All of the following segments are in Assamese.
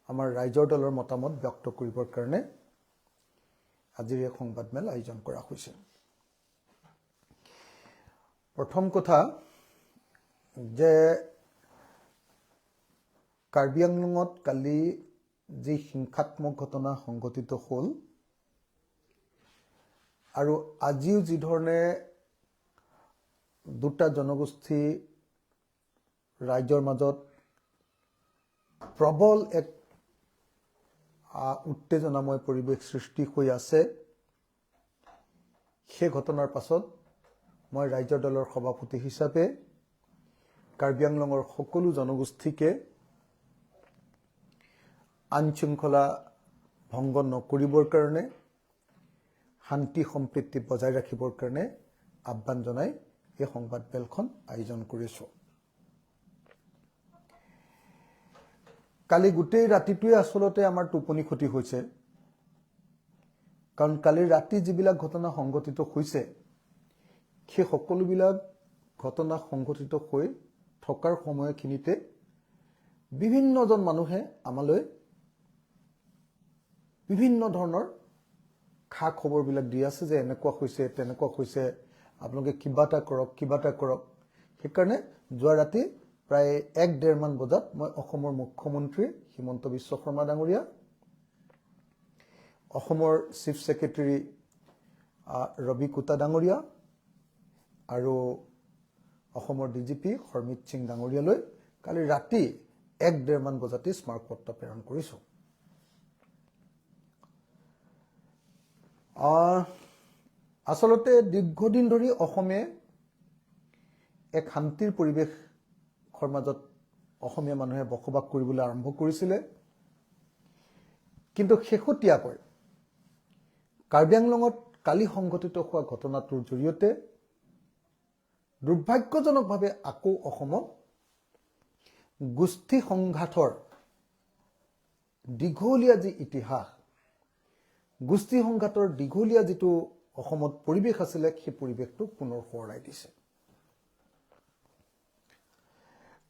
আমাৰ ৰাইজৰ দলৰ মতামত ব্যক্ত কৰিবৰ কাৰণে আজিৰ এই সংবাদমেল আয়োজন কৰা হৈছে। প্ৰথম কথা যে কাৰ্বি আংলঙত কালি যি হিংসাত্মক ঘটনা সংঘটিত হ'ল আৰু আজিও যিধৰণে দুটা জনগোষ্ঠী ৰাইজৰ মাজত প্ৰবল এক উত্তেজনাময় পৰিৱেশ সৃষ্টি হৈ আছে, সেই ঘটনাৰ পাছত মই ৰাইজৰ দলৰ সভাপতি হিচাপে কাৰ্বি আংলঙৰ সকলো জনগোষ্ঠীকে আইন শৃংখলা ভংগ নকৰিবৰ কাৰণে, শান্তি সম্প্ৰীতি বজাই ৰাখিবৰ কাৰণে আহ্বান জনাই এই সংবাদমেলখন আয়োজন কৰিছোঁ। কালি গোটেই ৰাতিটোৱে আচলতে আমাৰ টোপনি ক্ষতি হৈছে, কাৰণ কালি ৰাতি যিবিলাক ঘটনা সংঘটিত হৈছে সেই সকলোবিলাক ঘটনা সংঘটিত হৈ থকাৰ সময়খিনিতে বিভিন্নজন মানুহে আমালৈ বিভিন্ন ধৰণৰ খা খবৰবিলাক দি আছে যে এনেকুৱা হৈছে, তেনেকুৱা হৈছে, আপোনালোকে কিবা এটা কৰক, কিবা এটা কৰক। সেইকাৰণে যোৱা ৰাতি প্ৰায় এক ডেৰমান বজাত মই অসমৰ মুখ্যমন্ত্ৰী হিমন্ত বিশ্ব শৰ্মা ডাঙৰীয়া, অসমৰ চিফ ছেক্ৰেটেৰী ৰবি কোটা ডাঙৰীয়া আৰু অসমৰ D G P Harmeet Singh ডাঙৰীয়ালৈ কালি ৰাতি এক ডেৰমান বজাতে স্মাৰকপত্ৰ প্ৰেৰণ কৰিছোঁ। আচলতে দীৰ্ঘদিন ধৰি অসমে এক শান্তিৰ পৰিৱেশৰ মাজত অসমীয়া মানুহে বসবাস কৰিবলৈ আৰম্ভ কৰিছিলে, কিন্তু শেহতীয়াকৈ কাৰ্বি আংলঙত কালি সংঘটিত হোৱা ঘটনাটোৰ জৰিয়তে দুৰ্ভাগ্যজনকভাৱে আকৌ অসমত গোষ্ঠী সংঘাতৰ দীঘলীয়া যি ইতিহাস, গোষ্ঠী সংঘাতৰ দীঘলীয়া যিটো অসমত পৰিৱেশ আছিলে, সেই পৰিৱেশটো পুনৰ সোঁৱৰাই দিছে।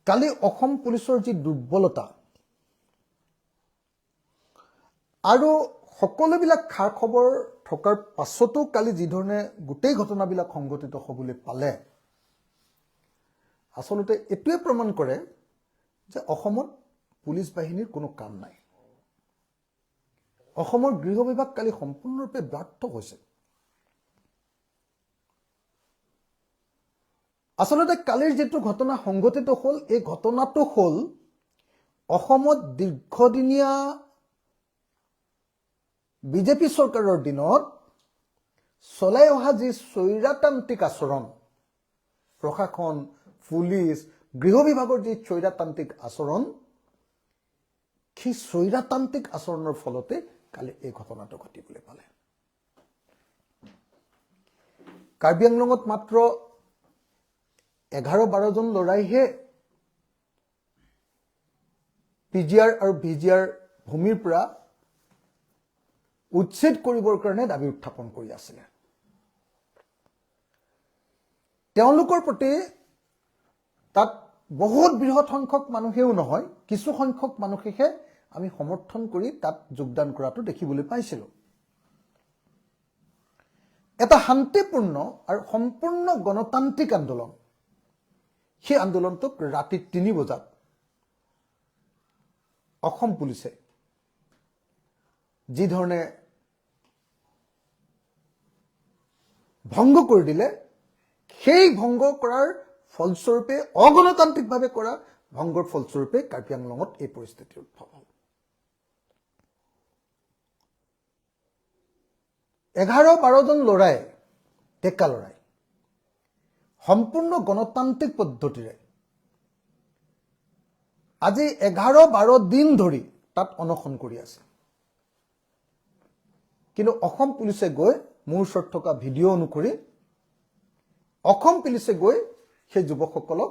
কালি অসম পুলিচৰ যি দুৰ্বলতা আৰু সকলোবিলাক খা খবৰ থকাৰ পাছতো কালি যিধৰণে গোটেই ঘটনাবিলাক সংঘটিত হ'বলৈ পালে, আচলতে এইটোৱে প্ৰমাণ কৰে যে অসমত পুলিচ বাহিনীৰ কোনো কাম নাই। অসমৰ গৃহ বিভাগ কালি সম্পূৰ্ণৰূপে ব্যৰ্থ হৈছে। আচলতে কালিৰ যিটো ঘটনা সংঘটিত হ'ল, এই ঘটনাটো হ'ল অসমত দীৰ্ঘদিনীয়া বিজেপি চৰকাৰৰ দিনত চলাই অহা যি স্বৈৰাতান্ত্ৰিক আচৰণ, প্ৰশাসন, পুলিচ, গৃহ বিভাগৰ যি স্বৈৰাতান্ত্ৰিক আচৰণ, সেই স্বৈৰাতান্ত্ৰিক আচৰণৰ ফলতে কালি এই ঘটনাটো ঘটিবলৈ পালে। কাৰ্বি আংলঙত মাত্ৰ 11-12জন ল'ৰাইহে পি জি আৰ আৰু ভি জি আৰ ভূমিৰ পৰা উচ্ছেদ কৰিবৰ কাৰণে দাবী উত্থাপন কৰি আছিলে। তেওঁলোকৰ প্ৰতি তাত বহুত বৃহৎ সংখ্যক মানুহেও নহয়, কিছু সংখ্যক মানুহেহে আমি সমৰ্থন কৰি তাত যোগদান কৰাটো দেখিবলৈ পাইছিলোঁ। এটা শান্তিপূৰ্ণ আৰু সম্পূৰ্ণ গণতান্ত্ৰিক আন্দোলন, সেই আন্দোলনটোক ৰাতি 3 বজাত অসম পুলিচে যিধৰণে ভংগ কৰি দিলে, সেই ভংগ কৰাৰ ফলস্বৰূপে, অগণতান্ত্ৰিকভাৱে কৰা ভংগৰ ফলস্বৰূপে কাৰ্বি আংলঙত এই পৰিস্থিতিৰ উদ্ভৱ হ'ল। 11-12জন ল'ৰাই, ডেকা ল'ৰাই সম্পূৰ্ণ গণতান্ত্ৰিক পদ্ধতিৰে আজি 11-12 দিন ধৰি তাত অনশন কৰি আছে। কিন্তু অসম পুলিচে গৈ, মোৰ ওচৰত থকা ভিডিঅ' অনুসৰি অসম পুলিচে গৈ সেই যুৱকসকলক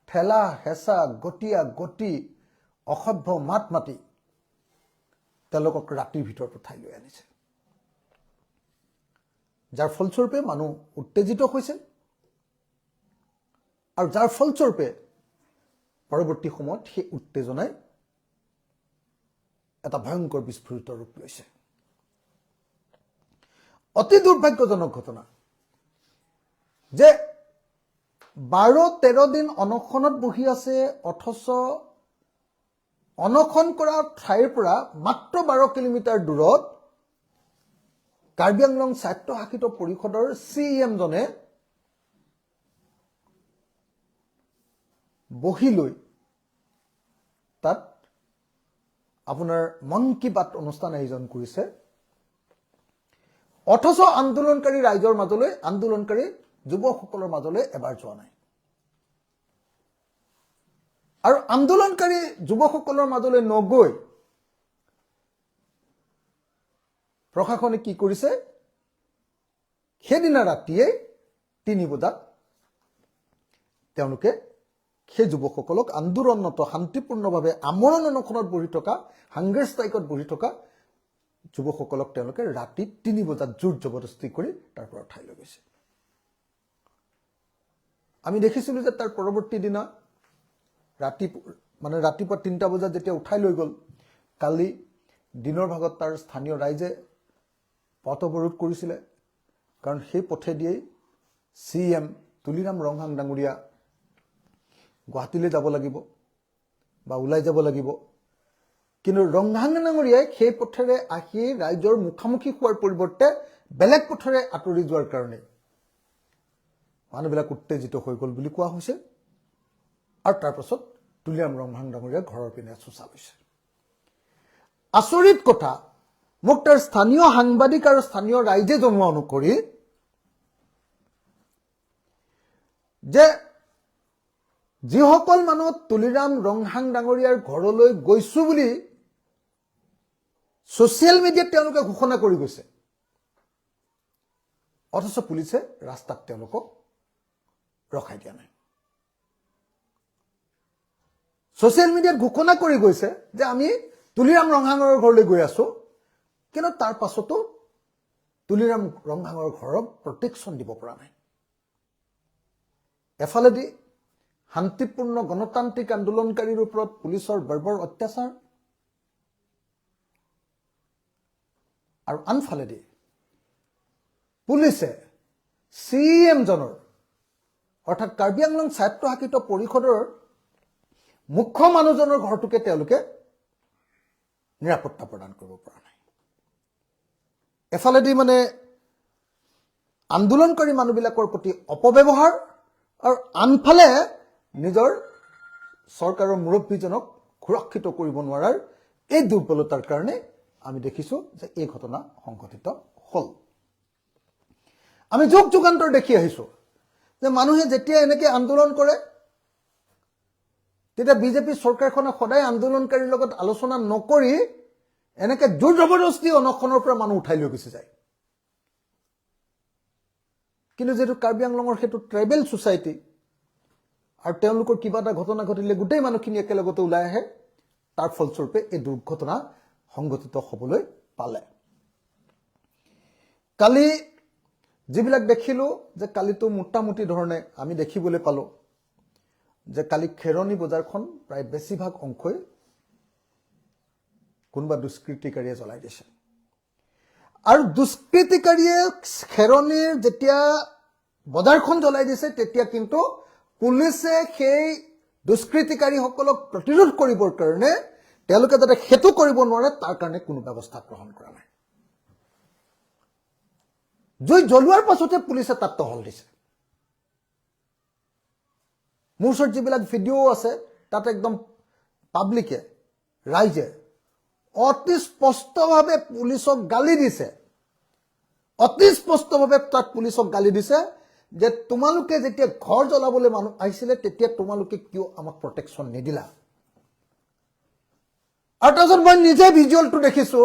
ঠেলা হেঁচা গতিয়া গতি অসভ্য মাত মাতি তেওঁলোকক ৰাতিৰ ভিতৰত উঠাই লৈ আনিছে, যাৰ ফলস্বৰূপে মানুহ উত্তেজিত হৈছে আৰু যাৰ ফলস্বৰূপে পৰৱৰ্তী সময়ত সেই উত্তেজনাই এটা ভয়ংকৰ বিস্ফোৰিত ৰূপ লৈছে। অতি দুৰ্ভাগ্যজনক ঘটনা যে 12-13 দিন অনশনত বহি আছে, অথচ অনশন কৰা ঠাইৰ পৰা মাত্ৰ 12 কিলোমিটাৰ দূৰত কাৰ্বি আংলং স্বায়ত্তশাসিত পৰিষদৰ চি এমজনে বহি লৈ তাত আপোনাৰ মন কী বাত অনুষ্ঠান আয়োজন কৰিছে, অথচ আন্দোলনকাৰী ৰাইজৰ মাজলৈ, আন্দোলনকাৰী যুৱকসকলৰ মাজলৈ এবাৰ যোৱা নাই। আৰু আন্দোলনকাৰী যুৱকসকলৰ মাজলৈ নগৈ প্ৰশাসনে কি কৰিছে, সেইদিনা ৰাতিয়েই 3 বজাত তেওঁলোকে সেই যুৱকসকলক আন্দোলনৰত শান্তিপূৰ্ণভাৱে আমৰণ অনশনত বহি থকা, হাংগাৰ ষ্ট্ৰাইকত বহি থকা যুৱকসকলক তেওঁলোকে ৰাতি 3 বজাত জোৰ জবৰদস্তি কৰি তাৰ পৰা উঠাই লৈ গৈছে। আমি দেখিছিলোঁ যে তাৰ পৰৱৰ্তী দিনা ৰাতি, মানে ৰাতিপুৱা 3টা বজাত যেতিয়া উঠাই লৈ গ'ল, কালি দিনৰ ভাগত তাৰ স্থানীয় ৰাইজে পথ অৱৰোধ কৰিছিলে, কাৰণ সেই পথেদিয়েই চি এম তুলিৰাম ৰংহাং ডাঙৰীয়া গুৱাহাটীলৈ যাব লাগিব বা ওলাই যাব লাগিব। কিন্তু ৰংহাং ডাঙৰীয়াই সেই পথেৰে আহি ৰাইজৰ মুখামুখি হোৱাৰ পৰিৱৰ্তে বেলেগ পথেৰে আঁতৰি যোৱাৰ কাৰণে মানুহবিলাক উত্তেজিত হৈ গ'ল বুলি কোৱা হৈছে। আৰু তাৰ পাছত তুলিৰাম ৰংহাং ডাঙৰীয়া ঘৰৰ পিনে চোচা লৈছে। আচৰিত কথা, মোক তাৰ স্থানীয় সাংবাদিক আৰু স্থানীয় ৰাইজে জনোৱা অনুসৰি যে যিসকল মানুহ তুলিৰাম ৰংহাং ডাঙৰীয়াৰ ঘৰলৈ গৈছো বুলি ছ'চিয়েল মিডিয়াত তেওঁলোকে ঘোষণা কৰি গৈছে, অথচ পুলিচে ৰাস্তাত তেওঁলোকক ৰখাই দিয়া নাই। ছ'চিয়েল মিডিয়াত ঘোষণা কৰি গৈছে যে আমি তুলিৰাম ৰংহাঙৰ ঘৰলৈ গৈ আছো, কিন্তু তাৰ পাছতো তুলিৰাম ৰংহাঙৰ ঘৰক প্ৰটেকশ্যন দিব পৰা নাই। এফালেদি শান্তিপূৰ্ণ গণতান্ত্ৰিক আন্দোলনকাৰীৰ ওপৰত পুলিচৰ বৰ্বৰ অত্যাচাৰ, আৰু আনফালেদি পুলিচে চি এমজনৰ অৰ্থাৎ কাৰ্বি আংলং স্বায়ত্তশাসিত পৰিষদৰ মুখ্য মানুহজনৰ ঘৰটোকে তেওঁলোকে নিৰাপত্তা প্ৰদান কৰিব পৰা নাই। এফালেদি মানে আন্দোলনকাৰী মানুহবিলাকৰ প্ৰতি অপব্যৱহাৰ, আৰু আনফালে নিজৰ চৰকাৰৰ মুৰব্বীজনক সুৰক্ষিত কৰিব নোৱাৰাৰ এই দুৰ্বলতাৰ কাৰণে আমি দেখিছোঁ যে এই ঘটনা সংঘটিত হ'ল। আমি যুগ যুগান্তৰ দেখি আহিছোঁ যে মানুহে যেতিয়া এনেকৈ আন্দোলন কৰে তেতিয়া বিজেপি চৰকাৰখনে সদায় আন্দোলনকাৰীৰ লগত আলোচনা নকৰি এনেকৈ জোৰ জবৰদস্তি অনশনৰ পৰা মানুহ উঠাই লৈ গুচি যায়। কিন্তু যিহেতু কাৰ্বি আংলঙৰ সেইটো ট্ৰাইবেল ছ'চাইটি আৰু তেওঁলোকৰ কিবা এটা ঘটনা ঘটিলে গোটেই মানুহখিনি একেলগতে ওলাই আহে, তাৰ ফলস্বৰূপে এই দুৰ্ঘটনা সংঘটিত হ'বলৈ পালে। কালি যিবিলাক দেখিলোঁ যে কালিতো মোটামুটি ধৰণে আমি দেখিবলৈ পালোঁ যে কালি খেৰণি বজাৰখন প্ৰায় বেছিভাগ অংশই কোনোবা দুষ্কৃতিকাৰীয়ে জ্বলাই দিছে। আৰু দুষ্কৃতিকাৰীয়ে খেৰণিৰ যেতিয়া বজাৰখন জ্বলাই দিছে তেতিয়া কিন্তু পুলিচে সেই দুষ্কৃতিকাৰীসকলক প্ৰতিৰোধ কৰিবৰ কাৰণে তেওঁলোকে যাতে সেইটো কৰিব নোৱাৰে তাৰ কাৰণে কোনো ব্যৱস্থা গ্ৰহণ কৰা নাই। জুই জ্বলোৱাৰ পাছতে পুলিচে তাত টহল দিছে। মোৰ ওচৰত যিবিলাক ভিডিঅ' আছে তাত একদম পাব্লিকে, ৰাইজে অতি স্পষ্টভাৱে পুলিচক গালি দিছে, অতি স্পষ্টভাৱে তাত পুলিচক গালি দিছে যে তোমালোকে যেতিয়া ঘৰ জ্বলাবলৈ মানুহ আহিছিলে তেতিয়া তোমালোকে কিয় আমাক প্ৰটেকশ্যন নিদিলা। আৰু তাৰপিছত মই নিজে ভিজুৱেলটো দেখিছো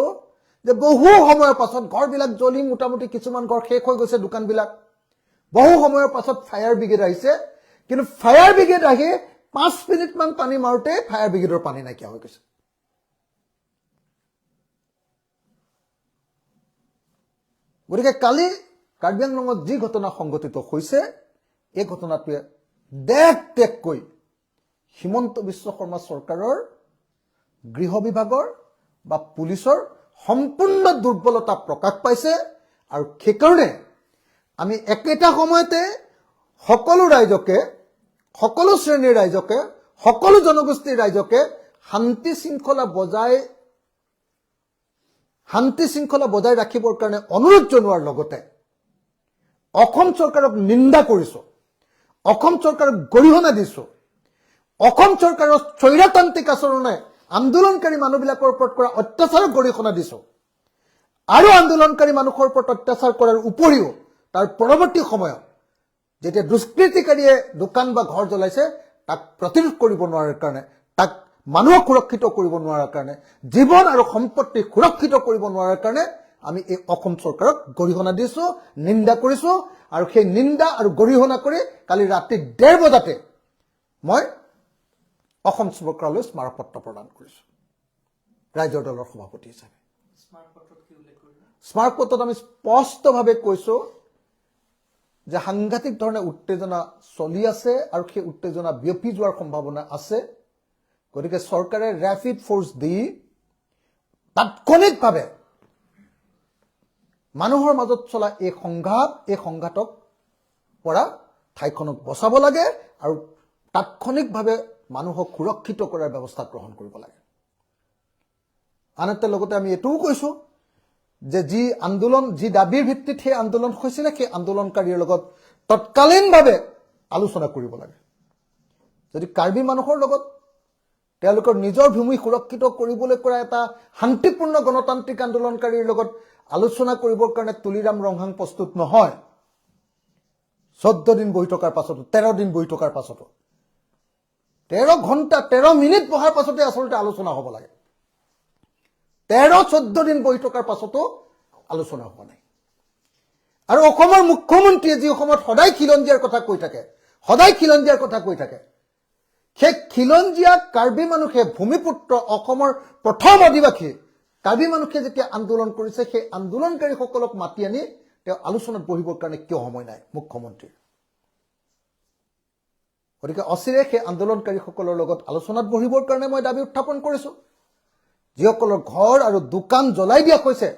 যে বহু সময়ৰ পাছত ঘৰবিলাক জ্বলি মোটামুটি কিছুমান ঘৰ শেষ হৈ গৈছে, দোকানবিলাক। বহু সময়ৰ পাছত ফায়াৰ ব্ৰিগেড আহিছে, কিন্তু ফায়াৰ ব্ৰিগেড আহি 5 মিনিটমান পানী মাৰোঁতে ফায়াৰ ব্ৰিগেডৰ পানী নাইকিয়া হৈ গৈছে। গতিকে কালি কাৰ্বি আংলঙত যি ঘটনা সংঘটিত হৈছে এই ঘটনাটোৱে দেখ দেখকৈ হিমন্ত বিশ্ব শৰ্মা চৰকাৰৰ গৃহ বিভাগৰ বা পুলিচৰ সম্পূৰ্ণ দুৰ্বলতা প্ৰকাশ পাইছে। আৰু সেইকাৰণে আমি একেটা সময়তে সকলো ৰাইজকে, সকলো শ্ৰেণীৰ ৰাইজকে, সকলো জনগোষ্ঠীৰ ৰাইজকে শান্তি শৃংখলা বজাই ৰাখিবৰ কাৰণে অনুৰোধ জনোৱাৰ লগতে অসম চৰকাৰক নিন্দা কৰিছো, অসম চৰকাৰক গৰিহণা দিছো। অসম চৰকাৰৰ স্বৈৰতান্ত্ৰিক আচৰণে আন্দোলনকাৰী মানুহবিলাকৰ ওপৰত কৰা অত্যাচাৰক গৰিহণা দিছো। আৰু আন্দোলনকাৰী মানুহৰ ওপৰত অত্যাচাৰ কৰাৰ উপৰিও তাৰ পৰৱৰ্তী সময়ত যেতিয়া দুষ্কৃতিকাৰীয়ে দোকান বা ঘৰ জ্বলাইছে, তাক প্ৰতিৰোধ কৰিব নোৱাৰাৰ কাৰণে, তাক মানুহক সুৰক্ষিত কৰিব নোৱাৰাৰ কাৰণে, জীৱন আৰু সম্পত্তি সুৰক্ষিত কৰিব নোৱাৰাৰ কাৰণে আমি এই অসম চৰকাৰক গৰিহণা দিছো, নিন্দা কৰিছো। আৰু সেই নিন্দা আৰু গৰিহণা কৰি কালি ৰাতি 1:30 বজাতে মই অসম চৰকাৰলৈ স্মাৰকপত্ৰ প্ৰদান কৰিছো ৰাইজৰ দলৰ সভাপতি হিচাপে। স্মাৰকপত্ৰত কি উল্লেখ কৰিলে? স্মাৰকপত্ৰত আমি স্পষ্টভাৱে কৈছো যে সাংঘাতিক ধৰণে উত্তেজনা চলি আছে আৰু সেই উত্তেজনা বিয়পি যোৱাৰ সম্ভাৱনা আছে। গতিকে চৰকাৰে ৰেপিড ফ'ৰ্চ দি তাৎক্ষণিকভাৱে মানুহৰ মাজত চলা এই সংঘাতক পৰা ঠাইখনক বচাব লাগে আৰু তাৎক্ষণিকভাৱে মানুহক সুৰক্ষিত কৰাৰ ব্যৱস্থা গ্ৰহণ কৰিব লাগে। আনহাতে লগতে আমি এইটোও কৈছোঁ যে যি আন্দোলন, যি দাবীৰ ভিত্তিত সেই আন্দোলন হৈছিলে, সেই আন্দোলনকাৰীৰ লগত তৎকালীনভাৱে আলোচনা কৰিব লাগে। যদি কাৰ্বি মানুহৰ লগত তেওঁলোকৰ নিজৰ ভূমি সুৰক্ষিত কৰিবলৈ কৰা এটা শান্তিপূৰ্ণ গণতান্ত্ৰিক আন্দোলনকাৰীৰ লগত আলোচনা কৰিবৰ কাৰণে তুলিৰাম ৰংহাং প্ৰস্তুত নহয়, 14 দিন বহি থকাৰ পাছতো, 13 দিন বহি থকাৰ পাছতো, 13 ঘণ্টা 13 মিনিট বহাৰ পাছতে আচলতে আলোচনা হ'ব লাগে, 13-14 দিন বহি থকাৰ পাছতো আলোচনা হোৱা নাই। আৰু অসমৰ মুখ্যমন্ত্ৰীয়ে যি অসমত সদায় খিলঞ্জীয়াৰ কথা কৈ থাকে, সদায় খিলঞ্জীয়াৰ কথা কৈ থাকে, সেই খিলঞ্জীয়া কাৰ্বি মানুহে, ভূমিপুত্ৰ, অসমৰ প্ৰথম আদিবাসী কাৰ্বি মানুহে যেতিয়া আন্দোলন কৰিছে, সেই আন্দোলনকাৰীসকলক মাতি আনি তেওঁ আলোচনাত বহিবৰ কাৰণে কিয় সময় নাই মুখ্যমন্ত্ৰীৰ? গতিকে অচিৰে সেই আন্দোলনকাৰীসকলৰ লগত আলোচনাত বহিবৰ কাৰণে মই দাবী উত্থাপন কৰিছোঁ। যিসকলৰ ঘৰ আৰু দোকান জ্বলাই দিয়া হৈছে,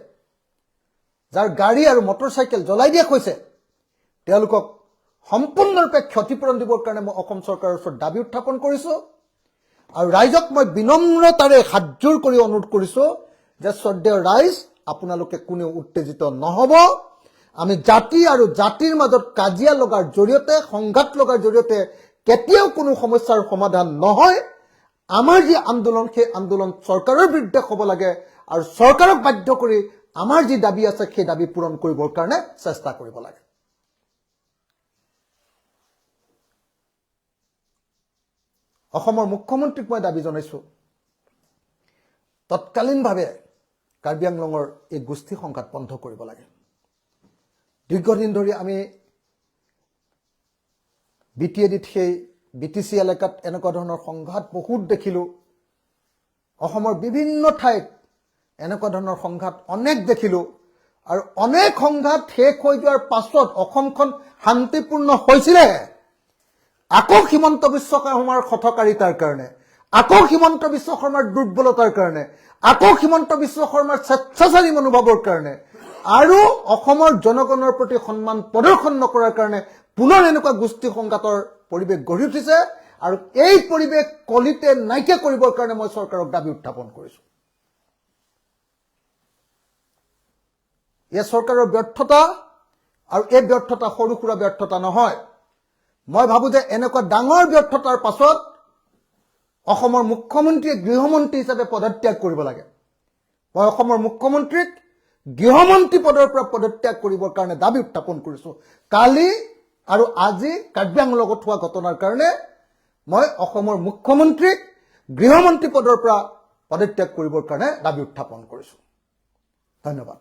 যাৰ গাড়ী আৰু মটৰচাইকেল জ্বলাই দিয়া হৈছে, তেওঁলোকক সম্পূৰ্ণৰূপে ক্ষতিপূৰণ দিবৰ কাৰণে মই অসম চৰকাৰৰ ওচৰত দাবী উত্থাপন কৰিছোঁ। আৰু ৰাইজক মই বিনম্ৰতাৰে হাতযোৰ কৰি অনুৰোধ কৰিছোঁ যে শ্ৰদ্ধেয় ৰাইজ, আপোনালোকে কোনেও উত্তেজিত নহ'ব। আমি জাতি আৰু জাতিৰ মাজত কাজিয়া লগাৰ জৰিয়তে, সংঘাত লগাৰ জৰিয়তে কেতিয়াও কোনো সমস্যাৰ সমাধান নহয়। আমাৰ যি আন্দোলন, সেই আন্দোলন চৰকাৰৰ বিৰুদ্ধে হ'ব লাগে আৰু চৰকাৰক বাধ্য কৰি আমাৰ যি দাবী আছে, সেই দাবী পূৰণ কৰিবৰ কাৰণে চেষ্টা কৰিব লাগে। অসমৰ মুখ্যমন্ত্ৰীক মই দাবী জনাইছোঁ, তৎকালীনভাৱে কাৰ্বি আংলঙৰ এই গোষ্ঠী সংঘাত বন্ধ কৰিব লাগে। দীৰ্ঘদিন ধৰি আমি বিটিএডিত, সেই বিটিচি এলেকাত এনেকুৱা ধৰণৰ সংঘাত বহুত দেখিলোঁ। অসমৰ বিভিন্ন ঠাইত এনেকুৱা ধৰণৰ সংঘাত অনেক দেখিলোঁ। আৰু অনেক সংঘাত শেষ হৈ যোৱাৰ পাছত অসমখন শান্তিপূৰ্ণ হৈছিলেহে, আকৌ হিমন্ত বিশ্ব শৰ্মাৰ হঠকাৰিতাৰ কাৰণে, আকৌ হিমন্ত বিশ্ব শৰ্মাৰ দুৰ্বলতাৰ কাৰণে, আকৌ হিমন্ত বিশ্ব শৰ্মাৰ স্বেচ্ছাচাৰী মনোভাৱৰ কাৰণে আৰু অসমৰ জনগণৰ প্ৰতি সন্মান প্ৰদৰ্শন নকৰাৰ কাৰণে পুনৰ এনেকুৱা গোষ্ঠী সংঘাতৰ পৰিৱেশ গঢ়ি উঠিছে। আৰু এই পৰিৱেশ কলিতে নাইকিয়া কৰিবৰ কাৰণে মই চৰকাৰক দাবী উত্থাপন কৰিছো। এই চৰকাৰৰ ব্যৰ্থতা আৰু এই ব্যৰ্থতা সৰু সুৰা ব্যৰ্থতা নহয়। মই ভাবো যে এনেকুৱা ডাঙৰ ব্যৰ্থতাৰ পাছত অসমৰ মুখ্যমন্ত্ৰীয়ে গৃহমন্ত্ৰী হিচাপে পদত্যাগ কৰিব লাগে। মই অসমৰ মুখ্যমন্ত্ৰীক গৃহমন্ত্ৰী পদৰ পৰা পদত্যাগ কৰিবৰ কাৰণে দাবী উত্থাপন কৰিছো। কালি আৰু আজি কাৰ্বি আংলঙত হোৱা ঘটনাৰ কাৰণে মই অসমৰ মুখ্যমন্ত্ৰীক গৃহমন্ত্ৰী পদৰ পৰা পদত্যাগ কৰিবৰ কাৰণে দাবী উত্থাপন কৰিছো। ধন্যবাদ।